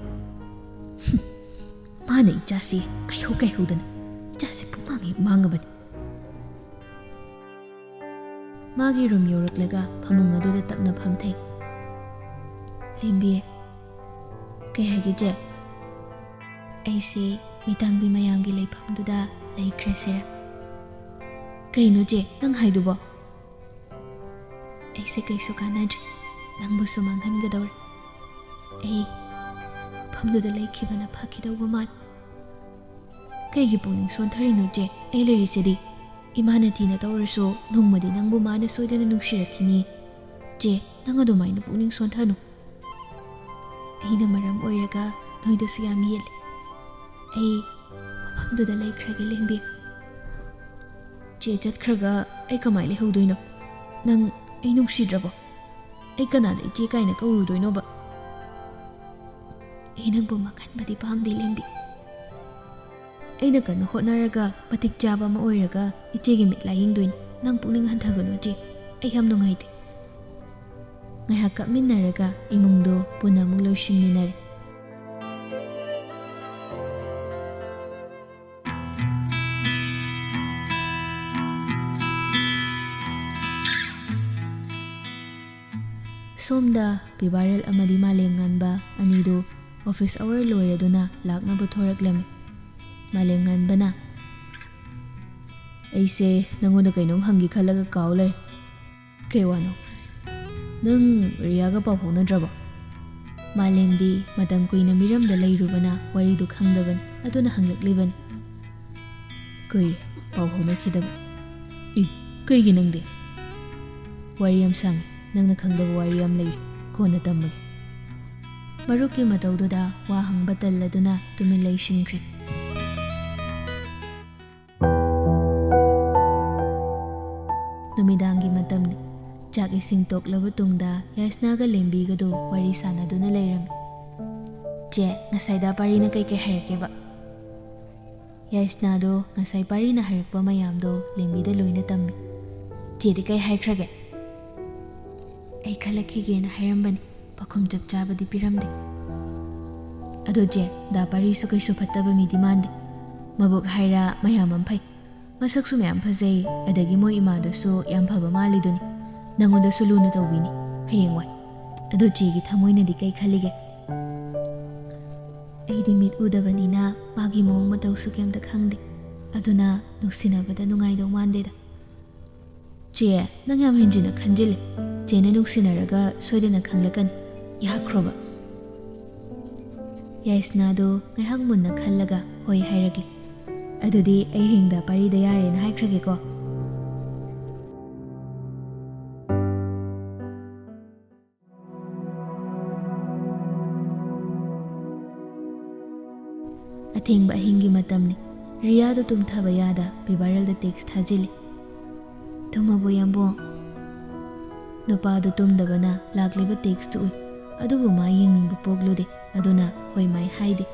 "ꯃꯥꯅ ꯏꯆꯥꯁꯤ ꯀꯩꯍꯧ ꯀꯩꯍꯧꯗꯅ ꯏꯆꯥꯁꯤ ꯄꯨꯡꯃꯥꯡ ꯍꯦꯛ ꯃꯥꯡꯉꯕꯅꯤ꯫" ꯃꯥꯒꯤ ꯔꯨꯝ ꯌꯧꯔꯛꯂꯒ ꯐꯃꯨꯡ ꯑꯗꯨꯗ ꯇꯞꯅ ꯐꯝꯊꯩ꯫ "ꯂꯦꯝꯕꯤ꯫" "ꯀꯩ ꯍꯥꯏꯒꯦ, ꯆꯦ?" "ꯑꯩꯁꯦ ꯃꯤꯇꯥꯡꯕꯤ ꯃꯌꯥꯝꯒꯤ ꯂꯩꯐꯝꯗꯨꯗ ꯂꯩꯈ꯭ꯔꯁꯤꯔꯥ?" "ꯀꯩꯅꯣ, ꯆꯦ, ꯅꯪ ꯍꯥꯏꯗꯨꯕꯣ?" "ꯑꯩꯁꯦ ꯀꯩꯁꯨ ꯀꯥꯟꯅꯗ꯭ꯔꯦ, ꯅꯪꯕꯨꯁꯨ ꯃꯥꯡꯍꯟꯒꯗꯧꯔꯦ꯫ ꯑꯩ ꯃꯐꯝꯗꯨꯗ ꯂꯩꯈꯤꯕꯅ ꯐꯈꯤꯗꯧꯕ ꯃꯥꯜꯂꯦ꯫" "ꯀꯩꯒꯤ ꯄꯨꯛꯅꯤꯡ ꯁꯣꯟꯊꯔꯤꯅꯣ, ꯆꯦ? ꯑꯩ ꯂꯩꯔꯤꯁꯤꯗꯤ꯫ ꯏꯃꯥꯅ ꯊꯤꯅ ꯇꯧꯔꯁꯨ ꯅꯣꯡꯃꯗꯤ ꯅꯪꯕꯨ ꯃꯥꯅ ꯁꯣꯏꯗꯅ ꯅꯨꯡꯁꯤꯔꯛꯈꯤꯅꯤ꯫ ꯆꯦ, ꯅꯪ ꯑꯗꯨꯃꯥꯏꯅ ꯄꯨꯛꯅꯤꯡ ꯁꯣꯟꯊꯅꯨ꯫ ꯑꯩꯅ ꯃꯔꯝ ꯑꯣꯏꯔꯒ ꯅꯣꯏꯗꯁꯨ ꯌꯥꯝ ꯌꯦꯠꯂꯦ꯫ ꯑꯩ ꯃꯐꯝꯗꯨꯗ ꯂꯩꯈ꯭ꯔꯒꯦ, ꯂꯦꯝꯕꯤ꯫" "ꯆꯦ ꯆꯠꯈ꯭ꯔꯒ ꯑꯩ ꯀꯃꯥꯏ ꯂꯩꯍꯧꯗꯣꯏꯅꯣ? ꯅꯪ ꯑꯩ ꯅꯨꯡꯁꯤꯗ꯭ꯔꯕꯣ? ꯑꯩ ꯀꯅꯥꯗ ꯏꯆꯦ ꯀꯥꯏꯅ ꯀꯧꯔꯨꯗꯣꯏꯅꯣꯕ?" ꯑꯩ ꯅꯪꯕꯨ ꯃꯥꯡꯍꯟꯕꯗꯤ ꯄꯥꯝꯗꯦ, ꯂꯦꯝꯕꯤ꯫ ꯑꯩꯅ ꯀꯟꯅ ꯍꯣꯠꯅꯔꯒ ꯃꯇꯤꯛ ꯆꯥꯕ ꯑꯃ ꯑꯣꯏꯔꯒ ꯏꯆꯦꯒꯤ ꯃꯤꯠ ꯂꯥꯌꯦꯡꯗꯣꯏꯅꯤ꯫ ꯅꯪ ꯄꯨꯛꯅꯤꯡ ꯍꯟꯊꯒꯅꯨ, ꯆꯦ꯫ ꯑꯩ ꯌꯥꯝ ꯅꯨꯡꯉꯥꯏꯇꯦ꯫ ꯉꯥꯏꯍꯥꯛ ꯀꯞꯃꯤꯟꯅꯔꯒ ꯏꯃꯨꯡꯗꯣ ꯄꯨꯟꯅ ꯑꯃꯨꯛ ꯂꯣꯏꯁꯤꯟꯃꯤꯟꯅꯔꯦ꯫ ꯁꯣꯝꯗ ꯄꯤꯕꯥꯔꯦꯜ ꯑꯃꯗꯤ ꯃꯥꯂꯦꯝꯉꯥꯟꯕ ꯑꯅꯤꯗꯨ office hour ꯂꯣꯏꯔꯗꯨꯅ ꯂꯥꯛꯅꯕ ꯊꯣꯔꯛꯂꯝꯃꯤ꯫ ꯃꯥꯂꯦꯝꯉꯥꯟꯕꯅ, "ꯑꯩꯁꯦ ꯅꯪꯉꯣꯟꯗ ꯀꯩꯅꯣꯝ ꯍꯪꯒꯦ ꯈꯜꯂꯒ ꯀꯥꯎ ꯂꯩꯔꯦ꯫" "ꯀꯩ ꯋꯥꯅꯣ? ꯅꯪ ꯔꯤꯌꯥꯒ ꯄꯥꯎ ꯐꯥꯎꯅꯗ꯭ꯔꯕꯣ?" ꯃꯥꯂꯦꯝꯗꯤ ꯃꯇꯝ ꯀꯨꯏꯅ ꯃꯤꯔꯝꯗ ꯂꯩꯔꯨꯕꯅ ꯋꯥꯔꯤꯗꯨ ꯈꯪꯗꯕꯅꯤ, ꯑꯗꯨꯅ ꯍꯪꯂꯛꯂꯤꯕꯅꯤ꯫ "ꯀꯨꯏꯔꯦ ꯄꯥꯎ ꯐꯥꯎꯅꯈꯤꯗꯕ꯫" "ꯏ, ꯀꯩꯒꯤ ꯅꯪꯗꯤ?" "ꯋꯥꯔꯤ ꯌꯥꯝ ꯁꯥꯡꯉꯤ, ꯅꯪꯅ ꯈꯪꯗꯕ ꯋꯥꯔꯤ ꯌꯥꯝ ꯂꯩꯔꯤ, ꯀꯣꯟꯅ ꯇꯝꯃꯒꯦ꯫" ꯃꯔꯨꯞꯀꯤ ꯃꯇꯧꯗꯨꯗ ꯋꯥ ꯍꯪꯕ ꯇꯜꯂꯗꯨꯅ ꯇꯨꯃꯤꯟ ꯂꯩꯁꯤꯟꯈ꯭ꯔꯦ꯫ ꯅꯨꯃꯤꯗꯥꯡꯒꯤ ꯃꯇꯝꯅꯤ꯫ ꯆꯥꯛ ꯏꯁꯤꯡ ꯇꯣꯛꯂꯕ ꯇꯨꯡꯗ ꯌꯥꯏꯁꯅꯥꯒ ꯂꯦꯝꯕꯤꯒꯗꯨ ꯋꯥꯔꯤ ꯁꯥꯟꯅꯗꯨꯅ ꯂꯩꯔꯝꯃꯤ꯫ "ꯆꯦ, ꯉꯁꯥꯏ ꯗꯥ ꯄꯥꯔꯤꯅ ꯀꯩꯀꯩ ꯍꯥꯏꯔꯛꯀꯦꯕ?" ꯌꯥꯏꯁꯅꯥꯗꯣ ꯉꯁꯥꯏ ꯄꯥꯔꯤꯅ ꯍꯥꯏꯔꯛꯄ ꯃꯌꯥꯝꯗꯣ ꯂꯦꯝꯕꯤꯗ ꯂꯣꯏꯅ ꯇꯝꯃꯤ꯫ "ꯆꯦꯗꯤ ꯀꯩ ꯍꯥꯏꯈ꯭ꯔꯒꯦ?" "ꯑꯩ ꯈꯜꯂꯛꯈꯤꯒꯦꯅ ꯍꯥꯏꯔꯝꯕꯅꯤ, ꯄꯥꯎꯈꯨꯝ ꯆꯞ ꯆꯥꯕꯗꯤ ꯄꯤꯔꯝꯗꯦ꯫ ꯑꯗꯣ ꯆꯦ, ꯗꯥ ꯄꯥꯔꯤꯁꯨ ꯀꯩꯁꯨ ꯐꯠꯇꯕ ꯃꯤꯗꯤ ꯃꯥꯟꯗꯦ꯫ ꯃꯕꯨꯛ ꯍꯥꯏꯔ ꯃꯌꯥꯝ ꯑꯃ ꯐꯩ, ꯃꯁꯛꯁꯨ ꯃꯌꯥꯝ ꯐꯖꯩ, ꯑꯗꯒꯤ ꯃꯣꯏ ꯏꯃꯥꯗꯨꯁꯨ ꯌꯥꯝ ꯐꯕ ꯃꯥꯜꯂꯤꯗꯨꯅꯤ꯫ ꯅꯪꯉꯣꯟꯗꯁꯨ ꯂꯨꯅ ꯇꯧꯕꯤꯅꯤ ꯍꯌꯦꯡꯋꯥꯏ꯫ ꯑꯗꯣ ꯆꯦꯒꯤ ꯊꯃꯣꯏꯅꯗꯤ ꯀꯩ ꯈꯜꯂꯤꯒꯦ?" "ꯑꯩꯗꯤ ꯃꯤꯠ ꯎꯗꯕꯅꯤꯅ ꯃꯥꯒꯤ ꯃꯑꯣꯡ ꯃꯇꯧꯁꯨ ꯀꯩꯝꯇ ꯈꯪꯗꯦ, ꯑꯗꯨꯅ ꯅꯨꯡꯁꯤꯅꯕꯗ ꯅꯨꯡꯉꯥꯏꯗꯧ ꯃꯥꯟꯗꯦꯗ꯫" "ꯆꯦ, ꯅꯪ ꯌꯥꯝ ꯍꯦꯟꯖꯤꯟꯅ ꯈꯟꯖꯤꯜꯂꯦ꯫ ꯆꯦꯅ ꯅꯨꯡꯁꯤꯅꯔꯒ ꯁꯣꯏꯗꯅ ꯈꯪꯂꯛꯀꯅꯤ꯫ ꯌꯥꯈ꯭ꯔꯣꯕ?" ꯌꯥꯏꯁꯅꯥꯗꯣ ꯉꯥꯏꯍꯥꯛ ꯃꯨꯟꯅ ꯈꯜꯂꯒ ꯍꯣꯏ ꯍꯥꯏꯔꯛꯂꯦ꯫ "ꯑꯗꯨꯗꯤ ꯑꯩ ꯍꯌꯦꯡ ꯗꯥ ꯄꯥꯔꯤꯗ ꯌꯥꯔꯦꯅ ꯍꯥꯏꯈ꯭ꯔꯒꯦꯀꯣ꯫" ꯑꯊꯦꯡꯕ ꯑꯍꯤꯡꯒꯤ ꯃꯇꯝꯅꯤ꯫ ꯔꯤꯌꯥꯗꯨ ꯇꯨꯝꯊꯕ ꯌꯥꯗ ꯄꯤꯕꯥꯔꯦꯜꯗ text ꯊꯥꯖꯤꯜꯂꯤ꯫ "ꯇꯨꯝꯃꯕꯣ, ꯌꯥꯝꯕꯨꯡ?" ꯅꯨꯄꯥꯗꯨ ꯇꯨꯝꯗꯕꯅ ꯂꯥꯛꯂꯤꯕ textꯇꯨ ꯎꯏ, ꯑꯗꯨꯕꯨ ꯃꯥ ꯌꯦꯡꯅꯤꯡꯕ ꯄꯣꯛꯂꯨꯗꯦ꯫ ꯑꯗꯨꯅ ꯍꯣꯏ ꯃꯥꯏ ꯍꯥꯏꯗꯦ꯫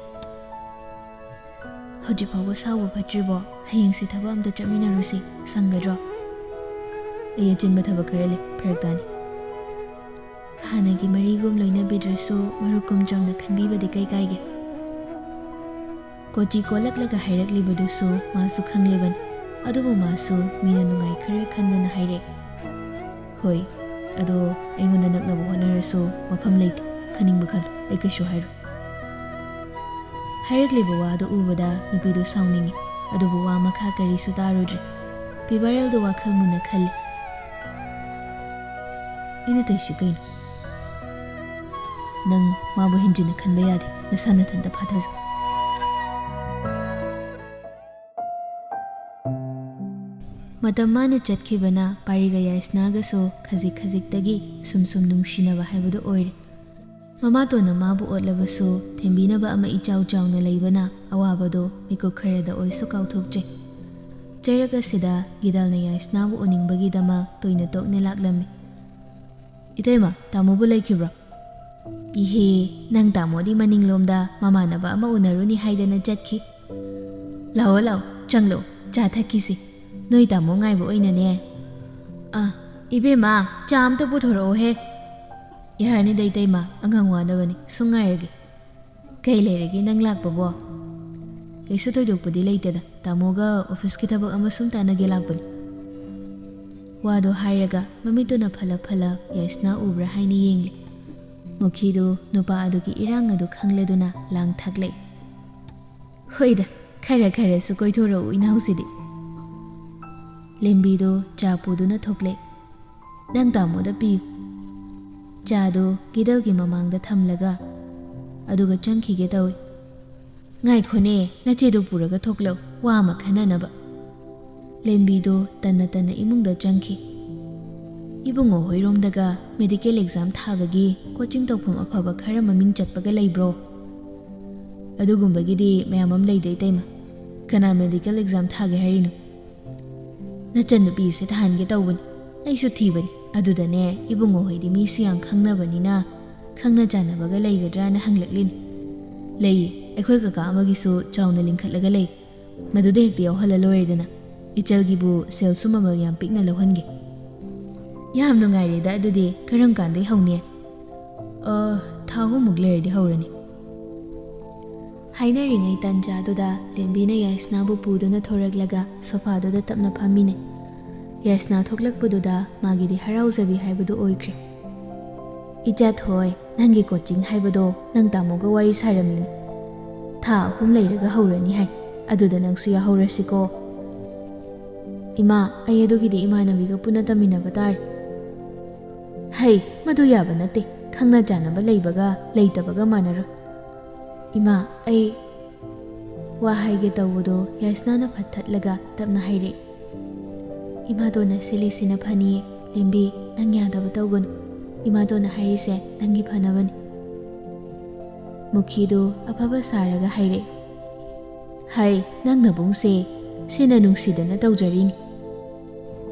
"ꯍꯧꯖꯤꯛ ꯐꯥꯎꯕ ꯁꯥꯎꯕ ꯐꯠꯇ꯭ꯔꯤꯕꯣ? ꯍꯌꯦꯡꯁꯦ ꯊꯕꯛ ꯑꯝꯇ ꯆꯠꯃꯤꯟꯅꯔꯨꯁꯤ, ꯁꯪꯒꯗ꯭ꯔꯣ?" "ꯑꯩ ꯑꯆꯤꯟꯕ ꯊꯕꯛ ꯈꯔ ꯂꯩ, ꯐꯔꯛ ꯇꯥꯅꯤ꯫" ꯍꯥꯟꯅꯒꯤ ꯃꯔꯤꯒꯨꯝ ꯂꯣꯏꯅꯕꯤꯗ꯭ꯔꯁꯨ ꯃꯔꯨꯞꯀꯨꯝ ꯆꯝꯅ ꯈꯟꯕꯤꯕꯗꯤ ꯀꯩ ꯀꯥꯏꯒꯦ? ꯀꯣꯆꯤ ꯀꯣꯜꯂꯛꯂꯒ ꯍꯥꯏꯔꯛꯂꯤꯕꯗꯨꯁꯨ ꯃꯥꯁꯨ ꯈꯪꯂꯤꯕꯅꯤ꯫ ꯑꯗꯨꯕꯨ ꯃꯥꯁꯨ ꯃꯤꯅ ꯅꯨꯡꯉꯥꯏꯈ꯭ꯔꯦ ꯈꯟꯗꯨꯅ ꯍꯥꯏꯔꯛꯑꯦ꯫ "ꯍꯣꯏ, ꯑꯗꯣ ꯑꯩꯉꯣꯟꯗ ꯅꯛꯅꯕ ꯍꯣꯠꯅꯔꯁꯨ ꯃꯐꯝ ꯂꯩꯇꯦ꯫ ꯈꯟꯅꯤꯡꯕ ꯈꯜꯂꯨ, ꯑꯩ ꯀꯩꯁꯨ ꯍꯥꯏꯔꯣꯏ꯫" ꯍꯥꯏꯔꯛꯂꯤꯕ ꯋꯥꯗꯨ ꯎꯕꯗ ꯅꯨꯄꯤꯗꯨ ꯁꯥꯎꯅꯤꯡꯉꯤ꯫ ꯑꯗꯨꯕꯨ ꯋꯥ ꯃꯈꯥ ꯀꯔꯤꯁꯨ ꯇꯥꯔꯨꯗ꯭ꯔꯦ꯫ ꯄꯤꯕꯥꯔꯦꯜꯗꯨ ꯋꯥꯈꯜ ꯃꯨꯟꯅ ꯈꯜꯂꯤ꯫ "ꯑꯩꯅ ꯇꯧꯔꯤꯁꯤ ꯀꯩꯅꯣ? ꯅꯪ ꯃꯥꯕꯨ ꯍꯦꯟꯖꯤꯟꯅ ꯈꯟꯕ ꯌꯥꯗꯦ꯫ ꯅꯁꯥ ꯅꯊꯟꯇ ꯐꯥꯊꯖꯧ꯫" ꯃꯇꯝ ꯃꯥꯅ ꯆꯠꯈꯤꯕꯅ ꯄꯥꯔꯤꯒ ꯌꯥꯏꯁꯅꯥꯒꯁꯨ ꯈꯖꯤꯛ ꯈꯖꯤꯛꯇꯒꯤ ꯁꯨꯝ ꯁꯨꯝ ꯅꯨꯡꯁꯤꯅꯕ ꯍꯥꯏꯕꯗꯨ ꯑꯣꯏꯔꯦ꯫ ꯃꯃꯥꯇꯣꯟꯅ ꯃꯥꯕꯨ ꯑꯣꯠꯂꯕꯁꯨ ꯊꯦꯝꯕꯤꯅꯕ ꯑꯃ ꯏꯆꯥꯎ ꯆꯥꯎꯅ ꯂꯩꯕꯅ ꯑꯋꯥꯕꯗꯨ ꯃꯤꯀꯨꯞ ꯈꯔꯗ ꯑꯣꯏꯁꯨ ꯀꯥꯎꯊꯣꯛꯆꯩ꯫ ꯆꯩꯔꯛ ꯑꯁꯤꯗ ꯒꯤꯗꯥꯜꯅ ꯌꯥꯏꯁꯅꯥꯕꯨ ꯎꯅꯤꯡꯕꯒꯤꯗꯃꯛ ꯇꯣꯏꯅ ꯇꯣꯛꯅ ꯂꯥꯛꯂꯝꯃꯤ꯫ "ꯏꯇꯩꯃ, ꯇꯥꯃꯣꯕꯨ ꯂꯩꯈꯤꯕ꯭ꯔꯣ?" "ꯏꯍꯦ, ꯅꯪ ꯇꯥꯃꯣꯗꯤ ꯃꯅꯤꯡꯂꯣꯝꯗ ꯃꯃꯥꯟꯅꯕ ꯑꯃ ꯎꯅꯔꯨꯅꯤ ꯍꯥꯏꯗꯅ ꯆꯠꯈꯤ꯫ ꯂꯥꯛꯑꯣ, ꯂꯥꯛꯑꯣ, ꯆꯪꯂꯛꯑꯣ, ꯆꯥ ꯊꯛꯈꯤꯁꯤ꯫ ꯅꯣꯏ ꯇꯥꯃꯣ ꯉꯥꯏꯕ ꯑꯣꯏꯅꯅꯦ꯫" "ꯑ, ꯏꯕꯦꯝꯃ, ꯆꯥ ꯑꯝꯇ ꯄꯨꯊꯣꯔꯛꯑꯣꯍꯦ꯫" "ꯌꯥꯔꯅꯤꯗ ꯏꯇꯩꯃ, ꯑꯉꯥꯡ ꯋꯥꯅꯕꯅꯤ, ꯁꯨꯝ ꯉꯥꯏꯔꯒꯦ꯫" "ꯀꯩ ꯂꯩꯔꯒꯦ ꯅꯪ ꯂꯥꯛꯄꯕꯣ?" "ꯀꯩꯁꯨ ꯊꯣꯏꯗꯣꯛꯄꯗꯤ ꯂꯩꯇꯦꯗ, ꯇꯥꯃꯣꯒ ꯑꯣꯐꯤꯁꯀꯤ ꯊꯕꯛ ꯑꯃ ꯁꯨꯝ ꯇꯥꯟꯅꯒꯦ ꯂꯥꯛꯄꯅꯤ꯫" ꯋꯥꯗꯣ ꯍꯥꯏꯔꯒ ꯃꯃꯤꯠꯇꯨꯅ ꯐꯂꯞ ꯐꯂꯞ ꯌꯥꯏꯁꯅꯥ ꯎꯕ꯭ꯔꯥ ꯍꯥꯏꯅ ꯌꯦꯡꯂꯤ꯫ ꯃꯨꯈꯤꯗꯨ ꯅꯨꯄꯥ ꯑꯗꯨꯒꯤ ꯏꯔꯥꯡ ꯑꯗꯨ ꯈꯪꯂꯗꯨꯅ ꯂꯥꯡ ꯊꯛꯂꯛꯏ꯫ "ꯍꯣꯏꯗ, ꯈꯔ ꯈꯔꯁꯨ ꯀꯣꯏꯊꯣꯔꯛꯎ ꯏꯅꯥꯎꯁꯤꯗꯤ꯫" ꯂꯦꯝꯕꯤꯗꯨ ꯆꯥ ꯄꯨꯗꯨꯅ ꯊꯣꯛꯂꯛꯏ꯫ "ꯅꯪ ꯇꯥꯃꯣꯗ ꯄꯤꯌꯨ꯫" ꯆꯥꯗꯨ ꯒꯤꯗꯜꯒꯤ ꯃꯃꯥꯡꯗ ꯊꯝꯂꯒ, ꯑꯗꯨꯒ ꯆꯪꯈꯤꯒꯦ ꯇꯧꯏ꯫ "ꯉꯥꯏꯈꯣꯅꯦ, ꯅꯆꯦꯗꯨ ꯄꯨꯔꯒ ꯊꯣꯛꯂꯛꯎ, ꯋꯥ ꯑꯃ ꯈꯟꯅꯅꯕ꯫" ꯂꯦꯝꯕꯤꯗꯨ ꯇꯟꯅ ꯇꯟꯅ ꯏꯃꯨꯡꯗ ꯆꯪꯈꯤ꯫ "ꯏꯕꯨꯡꯉꯣ ꯍꯣꯏꯔꯣꯝꯗꯒ ꯃꯦꯗꯤꯀꯦꯜ ꯑꯦꯛꯖꯥꯝ ꯊꯥꯕꯒꯤ ꯀꯣꯆꯤꯡ ꯇꯧꯐꯝ ꯑꯐꯕ ꯈꯔ ꯃꯃꯤꯡ ꯆꯠꯄꯒ ꯂꯩꯕ꯭ꯔꯣ?" "ꯑꯗꯨꯒꯨꯝꯕꯒꯤꯗꯤ ꯃꯌꯥꯝ ꯑꯃ ꯂꯩꯗ ꯏꯇꯩꯃ꯫ ꯀꯅꯥ ꯃꯦꯗꯤꯀꯦꯜ ꯑꯦꯛꯖꯥꯝ ꯊꯥꯒꯦ ꯍꯥꯏꯔꯤꯅꯣ?" "ꯅꯆꯟꯅꯨꯄꯤꯁꯦ ꯊꯥꯍꯟꯒꯦ ꯇꯧꯕꯅꯤ꯫ ꯑꯩꯁꯨ ꯊꯤꯕꯅꯤ꯫ ꯑꯗꯨꯗꯅꯦ, ꯏꯕꯨꯡꯉꯣ ꯍꯣꯏꯗꯤ ꯃꯤꯁꯨ ꯌꯥꯝ ꯈꯪꯅꯕꯅꯤꯅ ꯈꯪꯅ ꯆꯥꯟꯅꯕꯒ ꯂꯩꯒꯗ꯭ꯔꯥꯅ ꯍꯪꯂꯛꯂꯤꯅꯤ꯫ "ꯂꯩꯌꯦ, ꯑꯩꯈꯣꯏ ꯀꯀꯥ ꯑꯃꯒꯤꯁꯨ ꯆꯥꯎꯅ ꯂꯤꯡꯈꯠꯂꯒ ꯂꯩ꯫ ꯃꯗꯨꯗ ꯍꯦꯛꯇ ꯌꯥꯎꯍꯜꯂ ꯂꯣꯏꯔꯦꯗꯅ꯫ ꯏꯆꯜꯒꯤꯕꯨ ꯁꯦꯜꯁꯨ ꯃꯃꯜ ꯌꯥꯝ ꯄꯤꯛꯅ ꯂꯧꯍꯟꯒꯦ꯫" "ꯌꯥꯝ ꯅꯨꯡꯉꯥꯏꯔꯦꯗ, ꯑꯗꯨꯗꯤ ꯀꯔꯝ ꯀꯥꯟꯗꯩ ꯍꯧꯅꯤ?" "ꯑ, ꯊꯥ ꯑꯍꯨꯝꯃꯨꯛ ꯂꯩꯔꯗꯤ ꯍꯧꯔꯅꯤ꯫" ꯍꯥꯏꯅꯔꯤꯉꯩ ꯇꯥꯟꯖꯥꯗꯨꯗ ꯂꯦꯝꯕꯤꯅ ꯌꯥꯏꯁꯅꯥꯕꯨ ꯄꯨꯗꯨꯅ ꯊꯣꯔꯛꯂꯒ ꯁꯣꯐꯥꯗꯨꯗ ꯇꯞꯅ ꯐꯝꯃꯤꯅꯦ꯫ ꯌꯥꯏꯁꯅꯥ ꯊꯣꯛꯂꯛꯄꯗꯨꯗ ꯃꯥꯒꯤꯗꯤ ꯍꯔꯥꯎꯖꯕꯤ ꯍꯥꯏꯕꯗꯨ ꯑꯣꯏꯈ꯭ꯔꯦ꯫ "ꯏꯆꯥ ꯊꯣꯏ, ꯅꯪꯒꯤ ꯀꯣꯆꯤꯡ ꯍꯥꯏꯕꯗꯣ ꯅꯪ ꯇꯥꯃꯣꯒ ꯋꯥꯔꯤ ꯁꯥꯔꯝꯃꯤꯅꯤ꯫ ꯊꯥ ꯑꯍꯨꯝ ꯂꯩꯔꯒ ꯍꯧꯔꯅꯤ ꯍꯥꯏ꯫ ꯑꯗꯨꯗ ꯅꯪꯁꯨ ꯌꯥꯎꯍꯧꯔꯁꯤꯀꯣ꯫" "ꯏꯃꯥ, ꯑꯩ ꯑꯗꯨꯒꯤꯗꯤ ꯏꯃꯥꯟꯅꯕꯤꯒ ꯄꯨꯟꯅ ꯇꯝꯃꯤꯟꯅꯕ ꯇꯥꯔꯦ꯫" "ꯍꯩ, ꯃꯗꯨ ꯌꯥꯕ ꯅꯠꯇꯦ꯫ ꯈꯪꯅ ꯆꯥꯟꯅꯕ ꯂꯩꯕꯒ ꯂꯩꯇꯕꯒ ꯃꯥꯟꯅꯔꯣꯏ꯫" "ꯏꯃꯥ, ꯑꯩ..." ꯋꯥ ꯍꯥꯏꯒꯦ ꯇꯧꯕꯗꯣ ꯌꯥꯏꯁꯅꯥꯅ ꯐꯠ ꯊꯠꯂꯒ ꯇꯞꯅ ꯍꯥꯏꯔꯛꯏ꯫ "ꯏꯃꯥꯗꯣꯅ ꯁꯤꯜꯂꯤꯁꯤꯅ ꯐꯅꯤꯌꯦ꯫ ꯂꯦꯝꯕꯤ, ꯅꯪ ꯌꯥꯗꯕ ꯇꯧꯒꯅꯨ꯫ ꯏꯃꯥꯗꯣꯅ ꯍꯥꯏꯔꯤꯁꯦ ꯅꯪꯒꯤ ꯐꯅꯕꯅꯤ꯫" ꯃꯨꯈꯤꯗꯨ ꯑꯐꯕ ꯁꯥꯔꯒ ꯍꯥꯏꯔꯛꯏ꯫ "ꯍꯩ, ꯅꯪ ꯅꯕꯨꯡꯁꯦ ꯁꯤꯅ ꯅꯨꯡꯁꯤꯗꯅ ꯇꯧꯖꯔꯤꯅꯤ꯫"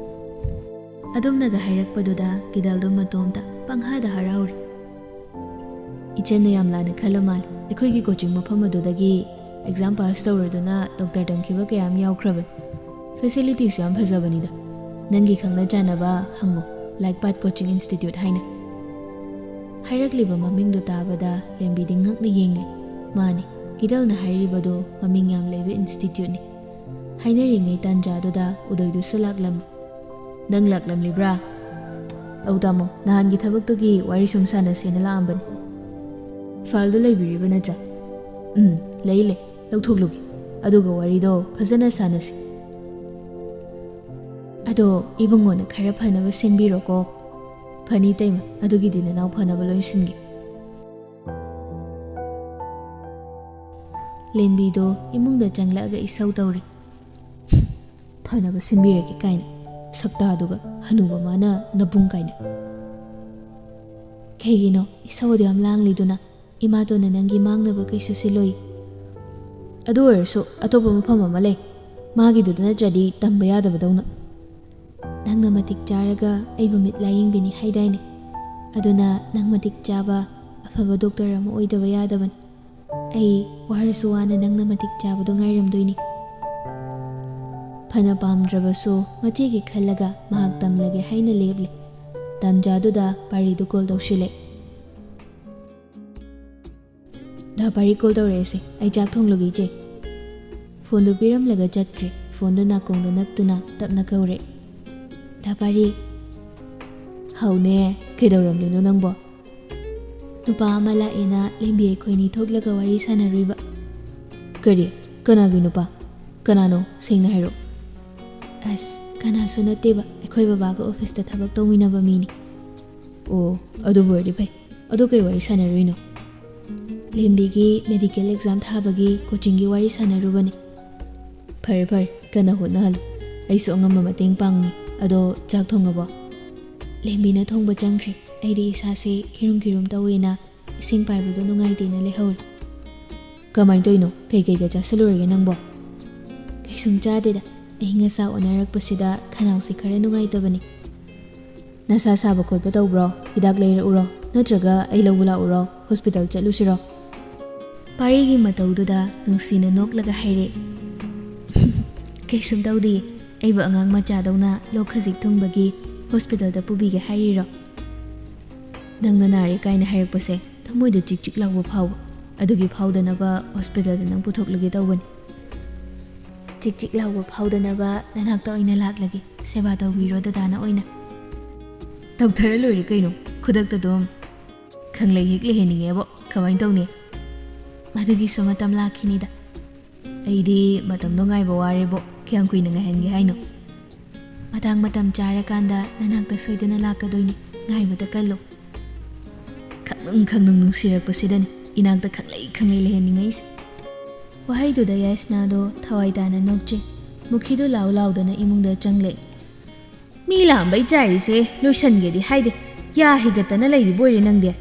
ꯑꯗꯨꯝꯅꯒ ꯍꯥꯏꯔꯛꯄꯗꯨꯗ ꯒꯤꯗꯜꯗꯣ ꯃꯇꯣꯝꯇ ꯄꯪꯍꯥꯗ ꯍꯔꯥꯎꯔꯤ꯫ "ꯏꯆꯟꯅ ꯌꯥꯝ ꯂꯥꯟꯅ ꯈꯜꯂ ꯃꯥꯜꯂꯦ꯫ ꯑꯩꯈꯣꯏꯒꯤ ꯀꯣꯆꯤꯡ ꯃꯐꯝ ꯑꯗꯨꯗꯒꯤ ꯑꯦꯛꯖꯥꯝ ꯄꯥꯁ ꯇꯧꯔꯗꯨꯅ ꯗꯣꯛꯇꯔ ꯇꯝꯈꯤꯕ ꯀꯌꯥ ꯑꯃ ꯌꯥꯎꯈ꯭ꯔꯕꯅꯤ꯫ ꯐꯦꯁꯤꯂꯤꯇꯤꯁꯨ ꯌꯥꯝ ꯐꯖꯕꯅꯤꯗ꯫ ꯅꯪꯒꯤ ꯈꯪꯅ ꯆꯥꯟꯅꯕ ꯍꯪꯉꯣ, ꯂꯥꯏꯛ ꯄꯥꯠ ꯀꯣꯆꯤꯡ ꯏꯟꯁꯇꯤꯇ꯭ꯌꯨꯠ ꯍꯥꯏꯅ꯫" ꯍꯥꯏꯔꯛꯂꯤꯕ ꯃꯃꯤꯡꯗꯨ ꯇꯥꯕꯗ ꯂꯦꯝꯕꯤꯗꯤ ꯉꯛꯅ ꯌꯦꯡꯂꯤ꯫ ꯃꯥꯅꯤ, ꯒꯤꯗꯜꯅ ꯍꯥꯏꯔꯤꯕꯗꯨ ꯃꯃꯤꯡ ꯌꯥꯝ ꯂꯩꯕ ꯏꯟꯁꯇꯤꯇ꯭ꯌꯨꯠꯅꯤ꯫ ꯍꯥꯏꯅꯔꯤꯉꯩ ꯇꯥꯟꯖꯥꯗꯨꯗ ꯎꯗꯣꯏꯗꯨꯁꯨ ꯂꯥꯛꯂꯝꯃꯤ꯫ "ꯅꯪ ꯂꯥꯛꯂꯝꯂꯤꯕ꯭ꯔꯥ?" "ꯑꯧ ꯇꯥꯃꯣ, ꯅꯍꯥꯟꯒꯤ ꯊꯕꯛꯇꯨꯒꯤ ꯋꯥꯔꯤ ꯁꯨꯝ ꯁꯥꯟꯅꯁꯦꯅ ꯂꯥꯛꯑꯝꯕꯅꯤ꯫" "ꯐꯥꯏꯜꯗꯨ ꯂꯩꯕꯤꯔꯤꯕ ꯅꯠꯇ꯭ꯔꯥ?" "ꯎꯝ, ꯂꯩ ꯂꯩ, ꯂꯧꯊꯣꯛꯂꯨꯒꯦ꯫ ꯑꯗꯨꯒ ꯋꯥꯔꯤꯗꯣ ꯐꯖꯅ ꯁꯥꯟꯅꯁꯤ꯫ ꯑꯗꯣ ꯏꯕꯨꯡꯉꯣꯅ ꯈꯔ ꯐꯅꯕ ꯁꯤꯟꯕꯤꯔꯣꯀꯣ꯫" "ꯐꯅꯤ ꯇꯩꯃ, ꯑꯗꯨꯒꯤꯗꯤ ꯅꯅꯥꯎ ꯐꯅꯕ ꯂꯣꯏ ꯁꯤꯟꯒꯦ꯫" ꯂꯦꯝꯕꯤꯗꯣ ꯏꯃꯨꯡꯗ ꯆꯪꯂꯛꯑꯒ ꯏꯁꯧ ꯇꯧꯔꯤ꯫ "ꯐꯅꯕ ꯁꯤꯟꯕꯤꯔꯒꯦ ꯀꯥꯏꯅ, ꯁꯛꯇꯥꯗꯨꯒ, ꯍꯅꯨꯕ ꯃꯥꯅ ꯅꯕꯨꯡ ꯀꯥꯏꯅ꯫" "ꯀꯩꯒꯤꯅꯣ ꯏꯁꯧ ꯑꯗꯨ ꯌꯥꯝ ꯂꯥꯡꯂꯤꯗꯨꯅ? ꯏꯃꯥꯇꯣꯟꯅ ꯅꯪꯒꯤ ꯃꯥꯡꯅꯕ ꯀꯩꯁꯨ ꯁꯤꯜꯂꯣꯏ꯫" "ꯑꯗꯨ ꯑꯣꯏꯔꯁꯨ ꯑꯇꯣꯞꯄ ꯃꯐꯝ ꯑꯃ ꯂꯩ, ꯃꯥꯒꯤꯗꯨꯗ ꯅꯠꯇ꯭ꯔꯗꯤ ꯇꯝꯕ ꯌꯥꯗꯕꯗꯧꯅ꯫" "ꯅꯪꯅ ꯃꯇꯤꯛ ꯆꯥꯔꯒ ꯑꯩꯕꯨ ꯃꯤꯠ ꯂꯥꯏꯌꯦꯡꯕꯤꯅꯤ ꯍꯥꯏꯗꯥꯏꯅꯦ? ꯑꯗꯨꯅ ꯅꯪ ꯃꯇꯤꯛ ꯆꯥꯕ ꯑꯐꯕ ꯗꯣꯛꯇꯔ ꯑꯃ ꯑꯣꯏꯗꯕ ꯌꯥꯗꯕꯅꯤ꯫ ꯑꯩ ꯋꯥꯔꯁꯨ ꯋꯥꯅ ꯅꯪꯅ ꯃꯇꯤꯛ ꯆꯥꯕꯗꯣ ꯉꯥꯏꯔꯝꯗꯣꯏꯅꯤ꯫ ꯐꯅ ꯄꯥꯝꯗ꯭ꯔꯕꯁꯨ ꯃꯆꯦꯒꯤ ꯈꯜꯂꯒ ꯃꯍꯥꯛ ꯇꯝꯂꯒꯦ ꯍꯥꯏꯅ ꯂꯦꯞꯂꯦ꯫ ꯇꯥꯟꯖꯥꯗꯨꯗ ꯄꯥꯔꯤꯗꯨ ꯀꯣꯜ ꯇꯧꯁꯤꯜꯂꯦ꯫ "ꯗꯥ ꯄꯥꯔꯤ ꯀꯣꯜ ꯇꯧꯔꯛꯑꯦꯁꯦ, ꯑꯩ ꯆꯥꯛ ꯊꯣꯡꯂꯨꯒꯦ ꯏꯆꯦ꯫" ꯐꯣꯟꯗꯨ ꯄꯤꯔꯝꯂꯒ ꯆꯠꯈ꯭ꯔꯦ꯫ ꯐꯣꯟꯗꯨ ꯅꯥꯀꯣꯡꯗ ꯅꯞꯇꯨꯅ ꯇꯞꯅ ꯀꯧꯔꯦ꯫ "ꯗꯥ ꯄꯥꯔꯤ꯫" "ꯍꯥꯎꯅꯦ, ꯀꯩꯗꯧꯔꯝꯂꯤꯅꯣ ꯅꯪꯕꯣ?" "ꯅꯨꯄꯥ ꯑꯃ ꯂꯥꯛꯑꯦꯅ ꯂꯦꯝꯕꯤ ꯑꯩꯈꯣꯏꯅꯤ ꯊꯣꯛꯂꯒ ꯋꯥꯔꯤ ꯁꯥꯟꯅꯔꯨꯏꯕ꯫" "ꯀꯔꯤ? ꯀꯅꯥꯒꯤ ꯅꯨꯄꯥ? ꯀꯅꯥꯅꯣ? ꯁꯦꯡꯅ ꯍꯥꯏꯔꯣ꯫" "ꯑꯁ, ꯀꯅꯥꯁꯨ ꯅꯠꯇꯦꯕ, ꯑꯩꯈꯣꯏ ꯕꯕꯥꯒ ꯑꯣꯐꯤꯁꯇ ꯊꯕꯛ ꯇꯧꯃꯤꯟꯅꯕ ꯃꯤꯅꯤ꯫" "ꯑꯣ, ꯑꯗꯨꯕꯨ ꯑꯣꯏꯔꯗꯤ ꯐꯩ꯫ ꯑꯗꯨ ꯀꯩ ꯋꯥꯔꯤ ꯁꯥꯟꯅꯔꯨꯏꯅꯣ?" "ꯂꯦꯝꯕꯤꯒꯤ ꯃꯦꯗꯤꯀꯦꯜ ꯑꯦꯛꯖꯥꯝ ꯊꯥꯕꯒꯤ ꯀꯣꯆꯤꯡꯒꯤ ꯋꯥꯔꯤ ꯁꯥꯟꯅꯔꯨꯕꯅꯤ꯫" "ꯐꯔꯦ ꯐꯔꯦ, ꯀꯟꯅ ꯍꯣꯠꯅꯍꯜꯂꯨ꯫ ꯑꯩꯁꯨ ꯑꯉꯝꯕ ꯃꯇꯦꯡ ꯄꯥꯡꯅꯤ꯫ ꯑꯗꯣ ꯆꯥꯛ ꯊꯣꯡꯉꯕꯣ?" "ꯂꯦꯝꯕꯤꯅ ꯊꯣꯡꯕ ꯆꯪꯈ꯭ꯔꯦ꯫ ꯑꯩꯗꯤ ꯏꯁꯥꯁꯦ ꯈꯤꯔꯨꯝ ꯈꯤꯔꯨꯝ ꯇꯧꯋꯦꯅ ꯏꯁꯤꯡ ꯄꯥꯏꯕꯗꯣ ꯅꯨꯡꯉꯥꯏꯇꯦꯅ ꯂꯩꯍꯧꯔꯦ꯫" "ꯀꯃꯥꯏꯅ ꯇꯧꯔꯤꯅꯣ? ꯀꯩꯀꯩꯒ ꯆꯥꯁꯤꯜꯂꯨꯔꯒꯦ ꯅꯪꯕꯣ?" "ꯀꯩꯁꯨꯝ ꯆꯥꯗꯦꯗ꯫ ꯑꯏꯪ ꯑꯁꯥ ꯑꯣꯟꯅꯔꯛꯄꯁꯤꯗ ꯈꯅꯥꯎꯁꯦ ꯈꯔ ꯅꯨꯡꯉꯥꯏꯇꯕꯅꯤ꯫" "ꯅꯁꯥ ꯁꯥꯕ ꯈꯣꯠꯄ ꯇꯧꯕ꯭ꯔꯣ? ꯍꯤꯗꯥꯛ ꯂꯩꯔꯛꯎꯔꯣ? ꯅꯠꯇ꯭ꯔꯒ ꯑꯩ ꯂꯧꯕ ꯂꯥꯛꯎꯔꯣ? ꯍꯣꯁꯄꯤꯇꯥꯜ ꯆꯠꯂꯨꯁꯤꯔꯣ?" ꯄꯥꯔꯤꯒꯤ ꯃꯇꯧꯗꯨꯗ ꯅꯨꯡꯁꯤꯅ ꯅꯣꯛꯂꯒ ꯍꯥꯏꯔꯦ, "ꯀꯩꯁꯨꯝ ꯇꯧꯗꯤꯌꯦ꯫ ꯑꯩꯕꯨ ꯑꯉꯥꯡ ꯃꯆꯥꯗꯧꯅ ꯂꯣꯛ ꯈꯖꯤꯛ ꯊꯨꯡꯕꯒꯤ ꯍꯣꯁꯄꯤꯇꯥꯜꯗ ꯄꯨꯕꯤꯒꯦ ꯍꯥꯏꯔꯤꯔꯣ?" "ꯅꯪꯅ ꯅꯥꯔꯦ ꯀꯥꯏꯅ ꯍꯥꯏꯔꯛꯄꯁꯦ ꯊꯃꯣꯏꯗ ꯆꯤꯛ ꯆꯤꯛ ꯂꯥꯎꯕ ꯐꯥꯎꯕ꯫ ꯑꯗꯨꯒꯤ ꯐꯥꯎꯗꯅꯕ ꯍꯣꯁꯄꯤꯇꯥꯜꯗ ꯅꯪ ꯄꯨꯊꯣꯛꯂꯒꯦ ꯇꯧꯕꯅꯤ꯫" "ꯆꯤꯛ ꯆꯤꯛ ꯂꯥꯎꯕ ꯐꯥꯎꯗꯅꯕ ꯅꯅꯥꯛꯇ ꯑꯣꯏꯅ ꯂꯥꯛꯂꯒꯦ꯫ ꯁꯦꯕꯥ ꯇꯧꯕꯤꯔꯣ ꯗꯗꯥꯅ ꯑꯣꯏꯅ꯫" "ꯇꯧꯊꯔ ꯂꯣꯏꯔꯦ ꯀꯩꯅꯣ, ꯈꯨꯗꯛꯇ ꯑꯗꯨꯝ꯫ ꯈꯪꯂꯩ ꯍꯦꯛ ꯂꯩꯍꯟꯅꯤꯡꯉꯦꯕꯣ, ꯀꯃꯥꯏꯅ ꯇꯧꯅꯤ?" "ꯃꯗꯨꯒꯤꯁꯨ ꯃꯇꯝ ꯂꯥꯛꯈꯤꯅꯤꯗ꯫ ꯑꯩꯗꯤ ꯃꯇꯝꯗꯣ ꯉꯥꯏꯕ ꯋꯥꯔꯦꯕꯣ, ꯀꯌꯥꯝ ꯀꯨꯏꯅ ꯉꯥꯏꯍꯟꯒꯦ ꯍꯥꯏꯅꯣ?" "ꯃꯇꯥꯡ ꯃꯇꯝ ꯆꯥꯔꯀꯥꯟꯗ ꯅꯅꯥꯛꯇ ꯁꯣꯏꯗꯅ ꯂꯥꯛꯀꯗꯣꯏꯅꯤ, ꯉꯥꯏꯕꯗ ꯀꯜꯂꯨ꯫" "ꯈꯪꯅꯨꯡ ꯈꯪꯅꯨꯡ ꯅꯨꯡꯁꯤꯔꯛꯄꯁꯤꯗꯅꯤ ꯏꯅꯥꯛꯇ ꯈꯪꯂꯩ ꯈꯪꯂꯩ ꯂꯩꯍꯟꯅꯤꯡꯉꯩꯁꯦ꯫" ꯋꯥꯍꯩꯗꯨꯗ ꯌꯥꯏꯁꯅꯥꯗꯣ ꯊꯋꯥꯏ ꯇꯥꯅ ꯅꯣꯛꯆꯩ꯫ ꯃꯨꯈꯤꯗꯨ ꯂꯥꯎ ꯂꯥꯎꯗꯅ ꯏꯃꯨꯡꯗ ꯆꯪꯂꯦ꯫ "ꯃꯤ ꯂꯥꯛꯑꯝꯕꯩ ꯆꯥꯏꯔꯤꯁꯦ ꯂꯣꯏꯁꯟꯒꯦꯗꯤ ꯍꯥꯏꯗꯦ, ꯌꯥ ꯍꯤꯒꯠꯇꯅ ꯂꯩꯔꯤꯕ ꯑꯣꯏꯔꯦ ꯅꯪꯗꯤ꯫